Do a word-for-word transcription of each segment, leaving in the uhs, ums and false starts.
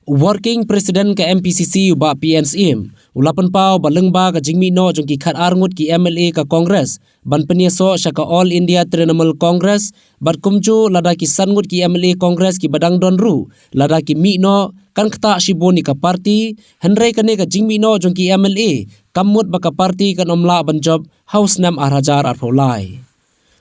Working President ka M P C C u Bah P N Syiem u la pynpaw ba lyngba ka jingmih noh jong ki khat ar ngut ki M L A ka Congress ban pynïasoh sha ka All India Trinamool Congress, bad kumjuh lada ki san ngut ki M L A Congress ki ba dang don ruh, lada ki mih noh, kan ktah shibun ïa ka party. Hynrei kane ka jingmih noh jong ki M L A kam mut ba ka party kan ym lah ban jop ha u snem ar hajar arphew lai.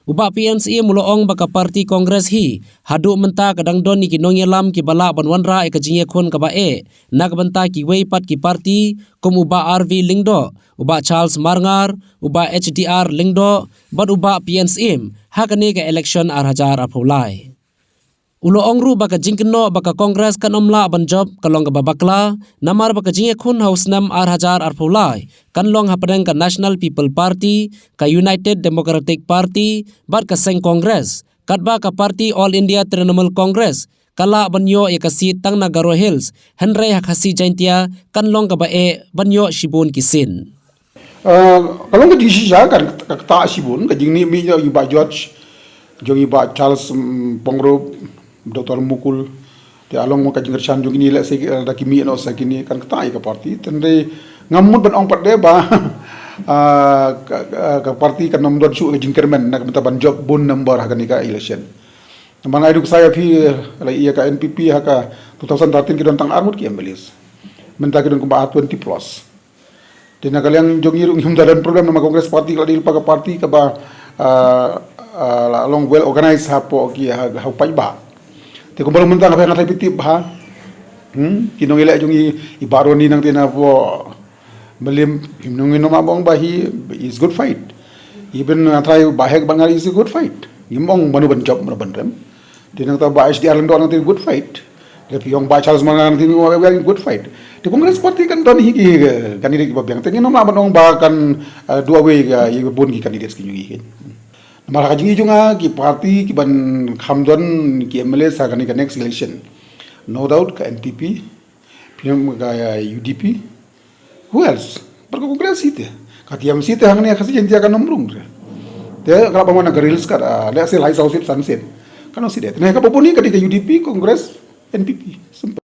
U Bah P N Syiem u la ong ba ka party Congress hi haduh mynta ka dang don ïa ki nongïalam ki ba lah ban wanrah ïa ka jingïakhun kaba eh na ka bynta kiwei pat ki party, kum u Bah R V Lyngdoh, u Bah Charles Marngar, u Bah H D R Lyngdoh bad u Bah P N Syiem ha kane ka election ar hajar arphew lai. U la ong ruh ba ka jingkynnoh ba ka Congress kan ym lah ban jop ka long kaba bakla, namar ba ka jingïakhun ha u snem ar hajar arphew lai kan long hapdeng ka National People Party, ka United Democratic Party bad ka seng Congress, katba ka party All India Trinamool Congress ka lah ban ïoh ïa ka seat tang na Garo Hills, hynrei ha Khasi Jaintia kan long kaba eh ban ïoh shibun ki seat. Uh, ka long ka jingshisha kan ka ktah shibun, ka jingmih noh jong i Bah George, jong i Bah Charles, mm, Pyngrope, Doctor Mukul. Te along ka jingkyrshan jong kine, let's say, uh, da ki mih noh sa kine kan ktah ïa ka party. Te hynrei ngam mut ban ong pat de ba, uh, ka, ka, ka party kan ym don shuh ka jingkyrmen na ka bynta ban jop bun number ha kane ka election. Namar nga ai duk sa ïa phi, uh, la ïa ka N P P ha ka two thousand thirteen ki don tang ar ngut ki M L As. Mynta ki don kumba twenty plus. Te na ka liang jong ngi ruh ngim da don problem namar Congress party ka la dei lypa ka party kaba, ah, ah, la long well organized hapoh ki ha, ha u paidbah. Te kumba long mynta nga phi nga thai phi tip ha. Hmm, ki nongïaleh jong ngi, i Bah Ronnie nangta na poh Mylliem, ngim nong ngin ong ba ong ba hi is good fight. Even nga thai Bah Hek Bah Ngar is a good fight. Ngim ong mano ban jop mano ban rem. Te nangta Bah H D R Lyngdoh nangta good fight. Te phi ong Bah Charles Marngar nangta very good fight. Te Congress party kan don hi ki, eh, candidate kiba biang. Te ngin ym lah ban ong ba kan, eh, do away, eh, ïa bun ki candidates ki jong ngi. Namar ha ka jingim jong nga ki party kiban kham don ki M L A ha kane ka next election. No doubt ka N P P, phi ong ka, eh, U D P. Who else? Bad ka Congress hi te. Ka T M C te hangne ka Khasi Jaintia kan ym rung te. Te ka la ban wan na ka reels ka, ah, let's say lai saw seat san seat. Kan ym seat te. Te ne kaba bun hi ka dei ka U D P, Congress, N P P. Simple.